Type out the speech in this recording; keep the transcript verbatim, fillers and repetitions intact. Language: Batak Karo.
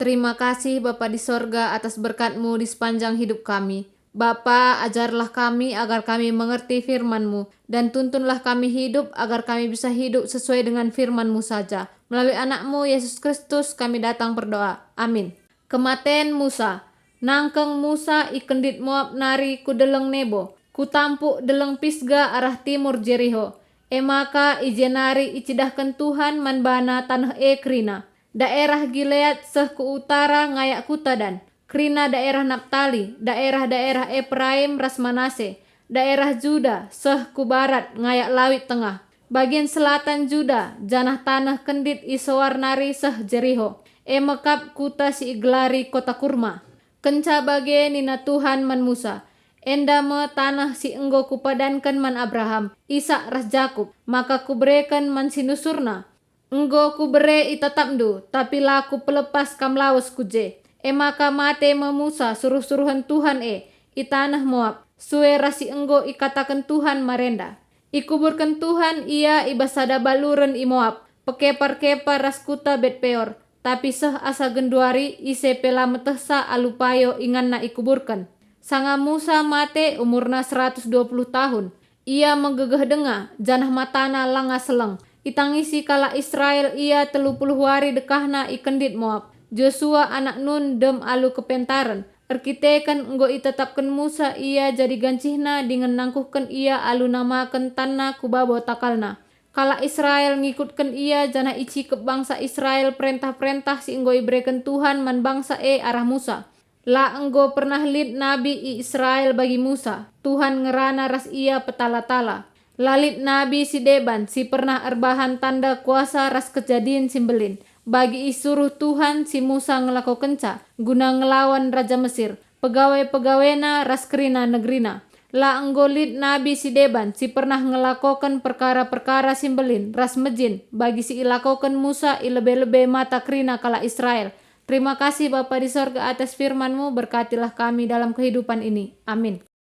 Terima kasih, Bapa di sorga, atas berkat-Mu di sepanjang hidup kami. Bapa, ajarlah kami agar kami mengerti firman-Mu, dan tuntunlah kami hidup agar kami bisa hidup sesuai dengan firman-Mu saja. Melalui Anak-Mu, Yesus Kristus, kami datang berdoa. Amin. Kematen Musa. Nangkeng Musa i kendit Moab nari ku Deleng Nebo, ku tampuk Deleng Pisga arah timur Jeriho. E maka i je nari icidahken Tuhan man bana taneh e kerina, daerah Gilead seh ku utara ngayak kuta Dan, kerina daerah Naptali, daerah-daerah Epraim ras Manase, daerah Juda seh ku barat ngayak Lawit Tengah, bagian selatan Juda, janah taneh kendit i Soar nari seh Jeriho, e me kap kuta si igelari Kota Kurma. Kenca bage nina Tuhan man Musa, "Enda me taneh si enggo Kupadanken man Abraham, Isak ras Jakup, maka Kubereken man si nusurna. Enggo Kubere itatapndu, tapi la Kupelepas kam lawes ku je." E maka mate me Musa suruh-suruhen Tuhan e i taneh Moab, sue ras si enggo ikataken Tuhan marenda. Ikuburken Tuhan ia i bas sada baluren i Moab, pekepar-kepar ras kuta Bet Peor, tapi seh asa genduari ise pe la metehsa alu payo inganna ikuburken. Sanga Musa mate umurna seratus dua puluh tahun. Ia megegeh denga, janah matana langa seleng. Itangisi kalak Israel ia telu puluh wari dekahna i kendit Moab. Josua anak Nun dem alu kepentaren. Erkiteken enggo itetapken Musa ia jadi gancihna dingen nangkuhken ia alu namaken tanna ku babo takalna. Kalak Israel ngikutken ia, janah icikep bangsa Israel perentah-perentah si enggo ibereken Tuhan man bangsa e arah Musa. La enggo pernah lit nabi i Israel bagi Musa, Tuhan ngerana ras ia petala-tala. La lit nabi si deban si pernah erbahan tanda kuasa ras kejadin si mbelin, bagi isuruh Tuhan si Musa ngelakokenca guna ngelawan raja Mesir, pegawai-pegawena ras kerina negerina. La enggo lit nabi si deban si pernah ngelakoken perkara-perkara si mbelin ras mejin bagi si ilakoken Musa i lebe-lebe mata kerina kalak Israel. Terima kasih, Bapa di sorga, atas firman-Mu, berkatilah kami dalam kehidupan ini. Amin.